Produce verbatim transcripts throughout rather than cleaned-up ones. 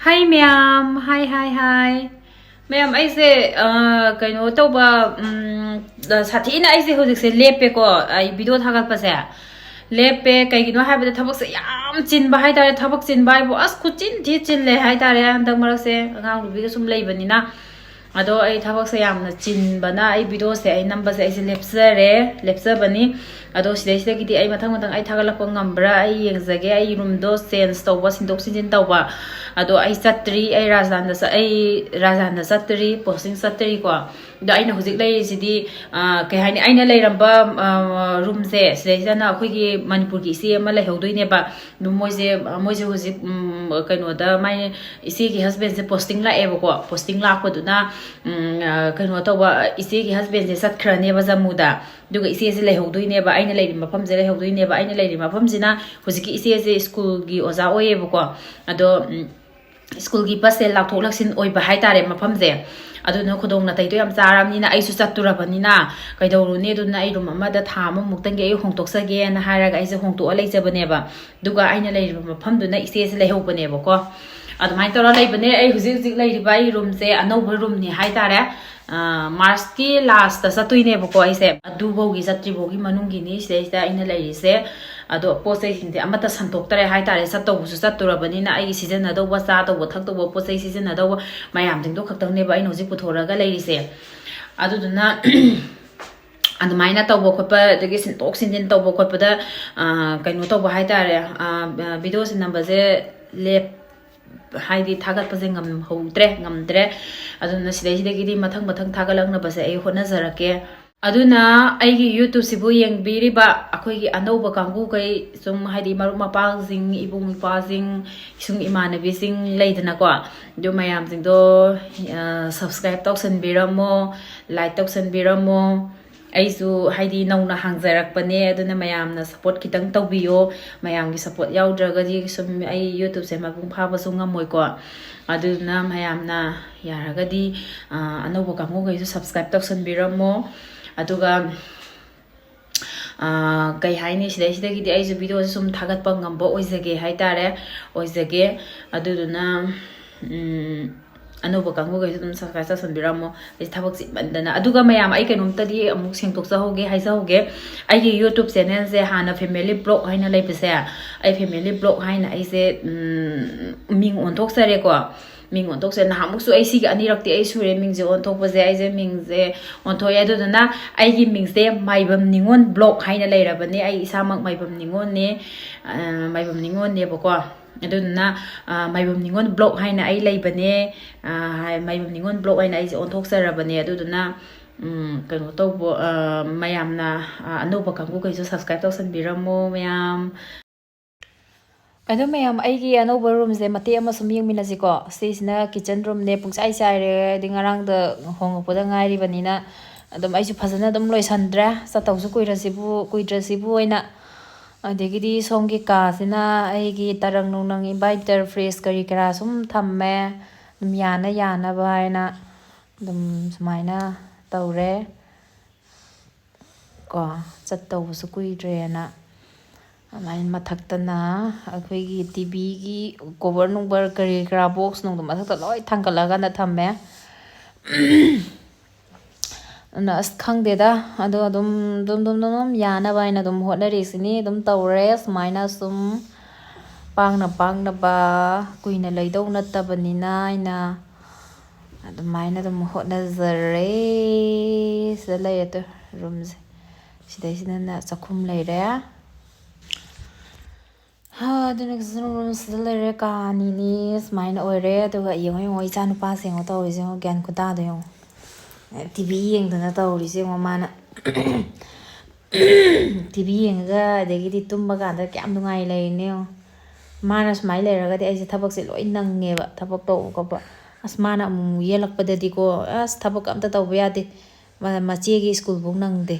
Hi ꯃꯌꯥꯝ, hi hi hi꯫ ꯃꯌꯥꯝ, ꯑꯩꯁꯦ ꯑ, ꯀꯩꯅꯣ ꯇꯧꯕ, ꯎꯝ, ꯁꯥꯊꯤꯅ ꯑꯩꯁꯦ ꯍꯧꯖꯤꯛꯁꯦ ꯂꯦꯞꯄꯦꯀꯣ, ꯑꯩ ꯚꯤꯗꯤꯑꯣ ꯊꯥꯒꯠꯄꯁꯦ ꯂꯦꯞꯄꯦ꯫ ꯀꯩꯒꯤꯅꯣ ꯍꯥꯏꯕꯗ ꯊꯕꯛꯁꯦ ꯌꯥꯝ ꯆꯤꯟꯕ ꯍꯥꯏꯇꯥꯔꯦ꯫ ꯊꯕꯛ ꯆꯤꯟꯕ ꯍꯥꯏꯕꯨ ꯑꯁ ꯈꯨꯆꯤꯟ ꯊꯤ ꯆꯤꯜꯂꯦ ꯍꯥꯏꯇꯥꯔꯦ ꯍꯟꯗꯛ ꯃꯔꯛꯁꯦ, ꯑꯉꯥꯡ ꯅꯨꯕꯤꯒ ꯁꯨꯝ ꯂꯩꯕꯅꯤꯅ꯫ ꯑꯗꯣ ꯑꯩ ꯊꯕꯛꯁꯦ ꯌꯥꯝꯅ ꯆꯤꯟꯕꯅ ꯑꯩ ꯚꯤꯗꯤꯑꯣꯁꯦ ꯑꯩ ꯅꯝꯕꯁꯦ ꯑꯩꯁꯦ ꯂꯦꯞꯆꯔꯦ, ꯂꯦꯞꯆꯕꯅꯤ꯫ ꯑꯗꯣ ꯁꯤꯗꯩꯁꯤꯗꯒꯤꯗꯤ ꯑꯩ ꯃꯊꯪ ꯃꯊꯪ ꯑꯩ ꯊꯥꯒꯠꯂꯛꯄ ꯉꯝꯕ꯭ꯔꯥ ꯑꯩ ꯌꯦꯡꯖꯒꯦ꯫ ꯑꯩ ꯔꯨꯝꯗꯣ ꯆꯦꯟꯖ ꯇꯧꯕ, ꯁꯤꯟꯗꯣꯛ ꯁꯤꯟꯖꯤꯟ ꯇꯧꯕ꯫ ꯑꯗꯣ ꯑꯩ ꯆꯠꯇ꯭ꯔꯤ, ꯑꯩ ꯔꯥꯖꯙꯥꯟꯗ ꯆꯠ-, ꯑꯩ ꯔꯥꯖꯙꯥꯟꯗ ꯆꯠꯇ꯭ꯔꯤ, ꯄꯣꯁꯇꯤꯡ ꯆꯠꯇ꯭ꯔꯤꯀꯣ꯫ ꯑꯗꯣ ꯑꯩꯅ ꯍꯧꯖꯤꯛ ꯂꯩꯔꯤꯁꯤꯗꯤ, ꯑ, ꯀꯩ ꯍꯥꯏꯅꯤ, ꯑꯩꯅ ꯂꯩꯔꯝꯕ, ꯑ, ꯔꯨꯝꯁꯦ ꯁꯤꯗꯩꯁꯤꯗꯅ ꯑꯩꯈꯣꯏꯒꯤ ꯃꯅꯤꯄꯨꯔꯒꯤ ꯏꯆꯦ ꯑꯃ ꯂꯩꯍꯧꯗꯣꯏꯅꯦꯕ꯫ ꯑꯗꯨ ꯃꯣꯏꯁꯦ, ꯃꯣꯏꯁꯦ ꯍꯧꯖꯤꯛ, ꯎꯝ, ꯀꯩꯅꯣꯗ, ꯃꯥꯏ ꯏꯆꯦꯒꯤ ꯍꯁꯕꯦꯟꯁꯦ ꯄꯣꯁꯇꯤꯡ ꯂꯥꯛꯑꯦꯕꯀꯣ꯫ ꯄꯣꯁꯇꯤꯡ ꯂꯥꯛꯄꯗꯨꯅ, ꯎꯝ, ꯑ, ꯀꯩꯅꯣ ꯇꯧꯕ, ꯏꯆꯦꯒꯤ ꯍꯁꯕꯦꯟꯁꯦ ꯆꯠꯈ꯭ꯔꯅꯦꯕ ꯖꯝꯃꯨꯗ꯫ ꯑꯗꯨꯒ ꯏꯆꯦꯁꯦ ꯂꯩꯍꯧꯗꯣꯏꯅꯦꯕ, ꯑꯩꯅ ꯂꯩꯔꯤꯕ ꯃꯐꯝꯁꯦ ꯂꯩꯍꯧꯗꯣꯏꯅꯦꯕ꯫ ꯑꯩꯅ ꯂꯩꯔꯤꯕ ꯃꯐꯝꯁꯤꯅ ꯍꯧꯖꯤꯛꯀꯤ ꯏꯆꯦꯁꯦ ꯁ꯭ꯀꯨꯜꯒꯤ ꯑꯣꯖꯥ ꯑꯣꯏꯌꯦꯕꯀꯣ꯫ ꯑꯗꯣ, ꯎꯝ, ꯁ꯭ꯀꯨꯜꯒꯤ ꯕꯁꯁꯦ ꯂꯥꯛꯊꯣꯛ ꯂꯥꯛꯁꯤꯟ ꯑꯣꯏꯕ ꯍꯥꯏꯇꯥꯔꯦ ꯃꯐꯝꯁꯦ꯫ ꯑꯗꯨꯅ ꯈꯨꯗꯣꯡ ꯅꯥꯇꯩꯗꯣ ꯌꯥꯝ ꯆꯥꯔꯕꯅꯤꯅ ꯑꯩꯁꯨ ꯆꯠꯇꯨꯔꯕꯅꯤꯅ ꯀꯩꯗꯧꯔꯨꯅꯤ? ꯑꯗꯨꯅ ꯑꯩ ꯔꯨꯝ ꯑꯃꯗ ꯊꯥ ꯑꯃꯃꯨꯛꯇꯪꯒꯤ ꯑꯩ ꯍꯣꯡꯗꯣꯛꯆꯒꯦꯅ ꯍꯥꯏꯔꯒ ꯑꯩꯁꯦ ꯍꯣꯡꯗꯣꯛꯑ ꯂꯩꯖꯕꯅꯦꯕ꯫ ꯑꯗꯨꯒ ꯑꯩꯅ ꯂꯩꯔꯤꯕ ꯃꯐꯝꯗꯨꯅ ꯏꯆꯦꯁꯦ ꯂꯩꯍꯧꯕꯅꯦꯕꯀꯣ꯫ ꯑꯗꯨꯃꯥꯏꯅ ꯇꯧꯔ ꯂꯩꯕꯅꯦ꯫ ꯑꯩ ꯍꯧꯖꯤꯛ ꯍꯧꯖꯤꯛ ꯂꯩꯔꯤꯕ ꯑꯩ ꯔꯨꯝꯁꯦ ꯑꯅꯧꯕ ꯔꯨꯝꯅꯤ ꯍꯥꯏꯇꯥꯔꯦ꯫ ꯑ, ꯃꯥꯔꯆꯀꯤ ꯂꯥꯁꯇ ꯆꯠꯇꯣꯏꯅꯦꯕꯀꯣ ꯑꯩꯁꯦ꯫ ꯑꯗꯨꯐꯧꯒꯤ ꯆꯠꯇ꯭ꯔꯤꯐꯥꯎꯒꯤ ꯃꯅꯨꯡꯒꯤꯅꯤ ꯁꯤꯗꯩꯁꯤꯗ ꯑꯩꯅ ꯂꯩꯔꯤꯁꯦ꯫ ꯑꯗꯣ ꯄꯣꯠ ꯆꯩꯁꯤꯡꯁꯦ ꯑꯃꯠꯇ ꯁꯟꯇꯣꯛꯇꯔꯦ ꯍꯥꯏꯇꯥꯔꯦ꯫ ꯆꯠꯇꯧꯕꯁꯨ ꯆꯠꯇꯨꯔꯕꯅꯤꯅ ꯑꯩꯒꯤ ꯁꯤꯖꯤꯟꯅꯗꯧꯕ, ꯆꯥꯗꯧꯕ, ꯊꯛꯇꯧꯕ, ꯄꯣꯠ ꯆꯩ ꯁꯤꯖꯤꯟꯅꯗꯧꯕ ꯃꯌꯥꯝꯁꯤꯡꯗꯣ ꯈꯛꯇꯪꯅꯦꯕ ꯑꯩꯅ ꯍꯧꯖꯤꯛ ꯄꯨꯊꯣꯔꯛꯑꯒ ꯂꯩꯔꯤꯁꯦ꯫ ꯑꯗꯨꯗꯨꯅ ꯑꯗꯨꯃꯥꯏꯅ ꯇꯧꯕ ꯈꯣꯠꯄ, ꯑꯗꯒꯤ ꯁꯤꯟꯗꯣꯛ ꯁꯤꯟꯖꯤꯟ ꯇꯧꯕ ꯈꯣꯠꯄꯗ, ꯑ, ꯀꯩꯅꯣ ꯇꯧꯕ ꯍꯥꯏꯇꯥꯔꯦ, ꯑ, ꯚꯤꯗꯤꯑꯣꯁꯦ ꯅꯝꯕꯁꯦ ꯂꯦꯞ-, ꯍꯥꯏꯗꯤ ꯊꯥꯒꯠꯄꯁꯦ ꯉꯝꯍꯧꯗ꯭ꯔꯦ, ꯉꯝꯗ꯭ꯔꯦ꯫ ꯑꯗꯨꯅ ꯁꯤꯗꯩꯁꯤꯗꯒꯤꯗꯤ ꯃꯊꯪ ꯃꯊꯪ ꯊꯥꯒꯠꯂꯛꯅꯕꯁꯦ ꯑꯩ ꯍꯣꯠꯅꯖꯔꯛꯀꯦ꯫ ꯑꯗꯨꯅ ꯑꯩꯒꯤ YouTubeꯁꯤꯕꯨ ꯌꯦꯡꯕꯤꯔꯤꯕ ꯑꯩꯈꯣꯏꯒꯤ ꯑꯅꯧꯕ ꯀꯥꯡꯕꯨꯈꯩ, ꯁꯨꯝ ꯍꯥꯏꯗꯤ ꯃꯔꯨꯞ ꯃꯄꯥꯡꯁꯤꯡ, ꯏꯕꯨꯡ ꯏꯄ꯭ꯋꯥꯁꯤꯡ, ꯁꯨꯝ ꯏꯃꯥꯟꯅꯕꯤꯁꯤꯡ ꯂꯩꯗꯅꯀꯣ, ꯑꯗꯨ ꯃꯌꯥꯝꯁꯤꯡꯗꯣ, ꯑ, subscribe ꯇꯧꯁꯟꯕꯤꯔꯝꯃꯣ, like ꯇꯧꯁꯟꯕꯤꯔꯝꯃꯣ꯫ ꯑꯩꯁꯨ ꯍꯥꯏꯗꯤ ꯅꯧꯅ ꯍꯥꯡꯖꯔꯛꯄꯅꯦ, ꯑꯗꯨꯅ ꯃꯌꯥꯝꯅ support ꯈꯤꯇꯪ ꯇꯧꯕꯤꯌꯣ꯫ ꯃꯌꯥꯝꯒꯤ support ꯌꯥꯎꯗ꯭ꯔꯒꯗꯤ ꯁꯨꯝ ꯑꯩ YouTubeꯁꯦ ꯃꯄꯨꯡ ꯐꯥꯕꯁꯨ ꯉꯝꯃꯣꯏꯀꯣ꯫ ꯑꯗꯨꯗꯨꯅ ꯃꯌꯥꯝꯅ ꯌꯥꯔꯒꯗꯤ, ꯑ, ꯑꯅꯧꯕ ꯀꯥꯡꯕꯨꯈꯩꯁꯨ subscribe ꯇꯧꯁꯟꯕꯤꯔꯝꯃꯣ꯫ ꯑꯗꯨꯒ, ꯑ, ꯀꯩ ꯍꯥꯏꯅꯤ, ꯁꯤꯗꯩꯁꯤꯗꯒꯤꯗꯤ ꯑꯩꯁꯨ ꯚꯤꯗꯤꯑꯣꯁꯦ ꯁꯨꯝ ꯊꯥꯒꯠꯄ ꯉꯝꯕ ꯑꯣꯏꯖꯒꯦ ꯍꯥꯏꯇꯥꯔꯦ, ꯑꯣꯏꯖꯒꯦ꯫ ꯑꯗꯨꯗꯨꯅ ꯎꯝ, ꯑꯅꯧꯕ ꯀꯥꯡꯕꯨꯈꯩꯁꯨ ꯑꯗꯨꯝ subscribe ꯇꯧꯁꯟꯕꯤꯔꯝꯃꯣ꯫ ꯑꯩꯁꯦ ꯊꯕꯛ ꯆꯤꯟꯃꯟꯗꯅ꯫ ꯑꯗꯨꯒ ꯃꯌꯥꯝ, ꯑꯩ ꯀꯩꯅꯣꯝꯇꯗꯤ ꯑꯃꯨꯛ ꯁꯦꯡꯗꯣꯛꯆꯍꯧꯒꯦ, ꯍꯥꯏꯖꯍꯧꯒꯦ꯫ ꯑꯩꯒꯤ YouTube channelꯁꯦ ꯍꯥꯟꯅ Family Vlog ꯍꯥꯏꯅ ꯂꯩꯕꯁꯦ, ꯑꯩ Family Vlog ꯍꯥꯏꯅ ꯑꯩꯁꯦ, ꯎꯝ, ꯃꯤꯡ ꯑꯣꯟꯊꯣꯛꯆꯔꯦꯀꯣ꯫ ꯃꯤꯡ ꯑꯣꯟꯊꯣꯛꯆꯔꯦ꯫ ꯅꯍꯥꯟꯃꯨꯛꯁꯨ ꯑꯩ ꯁꯤꯒꯤ ꯑꯅꯤꯔꯛꯇꯤ ꯑꯩ ꯁꯨꯔꯦ ꯃꯤꯡꯁꯦ ꯑꯣꯟꯊꯣꯛꯄꯁꯦ꯫ ꯑꯩꯁꯦ ꯃꯤꯡꯁꯦ ꯑꯣꯟꯊꯣꯛꯑꯦ꯫ ꯑꯗꯨꯗꯨꯅ ꯑꯩꯒꯤ ꯃꯤꯡꯁꯦ ꯃꯥꯏꯕꯝ ꯅꯤꯉꯣꯜ Vlog ꯍꯥꯏꯅ ꯂꯩꯔꯕꯅꯦ꯫ ꯑꯩ ꯏꯁꯥꯃꯛ ꯃꯥꯏꯕꯝ ꯅꯤꯉꯣꯜꯅꯦ, ꯑ, ꯃꯥꯏꯕꯝ ꯅꯤꯉꯣꯜꯅꯦꯕꯀꯣ꯫ ꯑꯗꯨꯗꯨꯅ, ꯑ, ꯃꯥꯏꯕꯝ ꯅꯤꯉꯣꯜ Vlog ꯍꯥꯏꯅ ꯑꯩ ꯂꯩꯕꯅꯦ꯫ ꯑ, ꯍꯥꯏ-, ꯃꯥꯏꯕꯝ ꯅꯤꯉꯣꯜ Vlog ꯍꯥꯏꯅ ꯑꯩꯁꯦ ꯑꯣꯟꯊꯣꯛꯆꯔꯕꯅꯦ꯫ ꯑꯗꯨꯗꯨꯅ, ꯎꯝ, ꯀꯩꯅꯣ ꯇꯧꯕ, ꯑ, ꯃꯌꯥꯝꯅ, ꯑ, ꯑꯅꯧꯕ ꯀꯥꯡꯕꯨꯈꯩꯁꯨ subscribe ꯇꯧꯁꯟꯕꯤꯔꯝꯃꯣ ꯃꯌꯥꯝ꯫ ꯑꯗꯣ ꯃꯌꯥꯝ, ꯑꯩꯒꯤ ꯑꯅꯧꯕ roomꯁꯦ ꯃꯇꯦꯛ ꯑꯃ ꯁꯨꯝ ꯌꯦꯡꯃꯤꯟꯅꯁꯤꯀꯣ꯫ ꯁꯤꯁꯤꯅ kitchen roomꯅꯦ, ꯄꯨꯡꯆꯥꯏ ꯆꯥꯏꯔꯦ꯫ ꯍꯥꯏꯗꯤ ꯉꯔꯥꯡꯗ ꯍꯣꯡꯉꯛꯄꯗ ꯉꯥꯏꯔꯤꯕꯅꯤꯅ ꯑꯗꯨꯝ ꯑꯩꯁꯨ ꯐꯖꯅ ꯑꯗꯨꯝ ꯂꯣꯏꯁꯟꯗ꯭ꯔꯦ, ꯆꯠꯇꯧꯁꯨ ꯀꯨꯏꯔꯁꯤꯕꯨ, ꯀꯨꯏꯗ꯭ꯔꯁꯤꯕꯨ ꯑꯣꯏꯅ꯫ ꯑꯗꯒꯤꯗꯤ ꯁꯣꯝꯒꯤ ꯀꯥꯁꯤꯅ ꯑꯩꯒꯤ ꯇꯔꯪ ꯅꯨꯡꯅꯪ, inverter, fridge ꯀꯔꯤ ꯀꯔꯥ ꯁꯨꯝ ꯊꯝꯃꯦ, ꯑꯗꯨꯝ ꯌꯥꯅ ꯌꯥꯅꯕ ꯍꯥꯏꯅ ꯑꯗꯨꯝ ꯁꯨꯃꯥꯏꯅ ꯇꯧꯔꯦ꯫ ꯀꯣ, ꯆꯠꯇꯧꯕꯁꯨ ꯀꯨꯏꯗ꯭ꯔꯦꯅ꯫ ꯑꯗꯨꯃꯥꯏꯅ ꯃꯊꯛꯇꯅ ꯑꯩꯈꯣꯏꯒꯤ TVꯒꯤ cover ꯅꯨꯡꯕꯔ ꯀꯔꯤ ꯀꯔꯥ, box ꯅꯨꯡꯗꯣ ꯃꯊꯛꯇ ꯂꯣꯏ ꯊꯥꯡꯒꯠꯂꯀꯥꯟꯗ ꯊꯝꯃꯦ꯫ ꯑꯗꯨꯅ ꯑꯁ ꯈꯪꯗꯦꯗ, ꯑꯗꯣ ꯑꯗꯨꯝ, ꯑꯗꯨꯝ, ꯑꯗꯨꯝ, ꯑꯗꯨꯝ, ꯑꯗꯨꯝ ꯌꯥꯅꯕ ꯍꯥꯏꯅ ꯑꯗꯨꯝ ꯍꯣꯠꯅꯔꯤꯁꯤꯅꯤ꯫ ꯑꯗꯨꯝ ꯇꯧꯔꯦ ꯁꯨꯃꯥꯏꯅ ꯁꯨꯝ ꯄꯥꯡꯅ ꯄꯥꯡꯅꯕ, ꯀꯨꯏꯅ ꯂꯩꯗꯧ ꯅꯠꯇꯕꯅꯤꯅ ꯑꯩꯅ ꯑꯗꯨꯃꯥꯏꯅ ꯑꯗꯨꯝ ꯍꯣꯠꯅꯖꯔꯦ꯫ ꯁꯤꯗ ꯂꯩꯔꯦ ꯇꯨ roomꯁꯦ꯫ ꯁꯤꯗꯩꯁꯤꯗꯅ ꯆꯥꯛꯈꯨꯝ ꯂꯩꯔꯦ꯫ ꯍꯥ, ꯑꯗꯨꯅ kitchen roomꯁꯤꯗ ꯂꯩꯔꯦ, ꯀꯥ ꯑꯅꯤꯅꯤ ꯁꯨꯃꯥꯏꯅ ꯑꯣꯏꯔꯦ꯫ ꯑꯗꯨꯒ ꯌꯦꯡꯉꯣ, ꯌꯦꯡꯉꯣ, ꯏꯆꯥ ꯅꯨꯄꯥꯁꯦ ꯌꯦꯡꯉꯣ ꯇꯧꯔꯤꯁꯦ, ꯌꯦꯡꯉꯣ, ꯒ꯭ꯌꯥꯟ ꯈꯨꯇꯥꯗꯣ ꯌꯦꯡꯉꯣ꯫ TV ꯌꯦꯡꯗꯅ ꯇꯧꯔꯤꯁꯦ ꯌꯦꯡꯉꯣ ꯃꯥꯅ꯫ TV ꯌꯦꯡꯉꯒ ꯑꯗꯒꯤꯗꯤ ꯇꯨꯝꯕ ꯀꯥꯟꯗ ꯀꯌꯥꯝ ꯅꯨꯡꯉꯥꯏ ꯂꯩꯔꯤꯅꯦ ꯌꯦꯡꯉꯣ꯫ ꯃꯥꯅ ꯁꯨꯃꯥꯏꯅ ꯂꯩꯔꯒꯗꯤ ꯑꯩꯁꯦ ꯊꯕꯛꯁꯦ ꯂꯣꯏ ꯅꯪꯉꯦꯕ, ꯊꯕꯛ ꯇꯧꯕ ꯈꯣꯠꯄ꯫ ꯑꯁ, ꯃꯥꯅ ꯑꯃꯨꯛ ꯑꯃꯨꯛ ꯌꯦꯜꯂꯛꯄꯗꯗꯤꯀꯣ, ꯑꯁ, ꯊꯕꯛ ꯑꯝꯇ ꯇꯧꯕ ꯌꯥꯗꯦ꯫ ꯃ-, ꯃꯆꯦꯒꯤ ꯁ꯭ꯀꯨꯜꯐꯧ ꯅꯪꯗꯦ꯫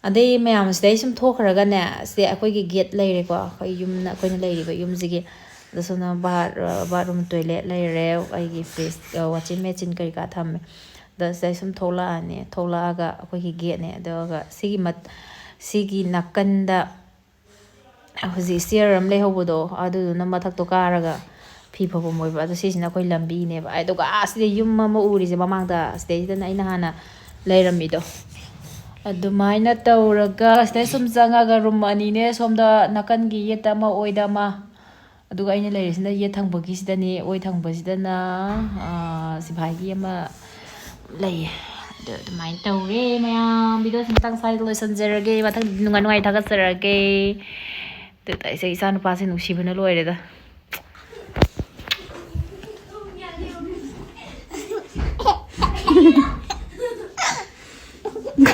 ꯑꯗꯩ ꯃꯌꯥꯝ ꯁꯤꯗꯩ ꯁꯨꯝ ꯊꯣꯛꯈ꯭ꯔꯒꯅꯦ, ꯁꯤꯗꯩ ꯑꯩꯈꯣꯏꯒꯤ gate ꯂꯩꯔꯦꯀꯣ, ꯑꯩꯈꯣꯏ ꯌꯨꯝꯅ, ꯑꯩꯈꯣꯏꯅ ꯂꯩꯔꯤꯕ ꯌꯨꯝꯁꯤꯒꯤ꯫ ꯑꯗ ꯁꯣꯝꯗ bath-, bathroom, toilet ꯂꯩꯔꯦ, ꯑꯩꯒꯤ fridge, washing machine ꯀꯔꯤ ꯀꯔꯥ ꯊꯝꯃꯦ꯫ ꯑꯗ ꯁꯤꯗꯩ ꯁꯨꯝ ꯊꯣꯛꯂꯛꯑꯅꯤ, ꯊꯣꯛꯂꯛꯑꯒ ꯑꯩꯈꯣꯏꯒꯤ gateꯅꯦ꯫ ꯑꯗꯨꯒ ꯁꯤꯒꯤ ꯃꯠ-, ꯁꯤꯒꯤ ꯅꯥꯀꯟꯗ ꯍꯧꯖꯤꯛ stair ꯑꯃ ꯂꯩꯍꯧꯕꯗꯣ, ꯑꯗꯨꯗꯨꯅ ꯃꯊꯛꯇꯣ ꯀꯥꯔꯒ ꯐꯤ ꯐꯧꯐꯝ ꯑꯣꯏꯕ꯫ ꯑꯗꯣ ꯁꯤꯁꯤꯅ ꯑꯩꯈꯣꯏ ꯂꯝꯕꯤꯅꯦꯕ꯫ ꯑꯗꯨꯒ ꯑꯥ ꯁꯤꯗ ꯌꯨꯝ ꯑꯃ ꯎꯔꯤꯁꯦ ꯃꯃꯥꯡꯗ, ꯁꯤꯗꯩꯁꯤꯗꯅ ꯑꯩꯅ ꯍꯥꯟꯅ ꯂꯩꯔꯝꯃꯤꯗꯣ꯫ ꯑꯗꯨꯃꯥꯏꯅ ꯇꯧꯔꯒ ꯁꯤꯗꯩ ꯁꯨꯝ ꯆꯪꯉꯒ ꯔꯨꯝ ꯑꯅꯤꯅꯦ, ꯁꯣꯝꯗ ꯅꯥꯀꯟꯒꯤ ꯌꯦꯠꯇ ꯑꯃ, ꯑꯣꯏꯗ ꯑꯃ꯫ ꯑꯗꯨꯒ ꯑꯩꯅ ꯂꯩꯔꯤꯁꯤꯅ ꯌꯦꯠ ꯊꯪꯕꯒꯤꯁꯤꯗꯅꯦ, ꯑꯣꯏ ꯊꯪꯕꯁꯤꯗꯅ, ꯑꯥ, ꯁꯤꯐꯥꯏꯒꯤ ꯑꯃ ꯂꯩꯌꯦ꯫ ꯑꯗꯨ ꯑꯗꯨꯃꯥꯏꯅ ꯇꯧꯔꯦ ꯃꯌꯥꯝ꯫ ꯚꯤꯗꯤꯑꯣꯁꯤ ꯃꯇꯥꯡ ꯁ꯭ꯋꯥꯏꯗ ꯂꯣꯏꯁꯤꯟꯖꯔꯒꯦ꯫ ꯃꯊꯪꯗꯤ ꯅꯨꯡꯉꯥꯏ ꯅꯨꯡꯉꯥꯏ ꯊꯥꯒꯠꯆꯔꯛꯑꯒꯦ꯫ ꯑꯗꯨ ꯑꯩꯁꯦ ꯏꯆꯥ ꯅꯨꯄꯥꯁꯦ ꯅꯨꯡꯁꯤꯕꯅ ꯂꯣꯏꯔꯦꯗ꯫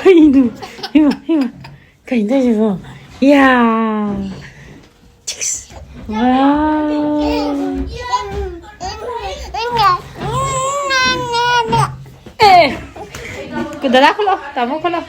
ꯀꯩꯅꯣ? ꯏꯃꯥ, ꯏꯃꯥ, ꯀꯩꯅꯣ ꯇꯧꯔꯤꯁꯤꯕꯣ? ꯌꯥ! ꯆꯤꯛꯁ! ꯋꯥꯎ! ꯑꯦ! ꯗꯗꯥ ꯈꯨꯂꯣ, ꯇꯥꯃꯣ ꯈꯨꯂꯣ꯫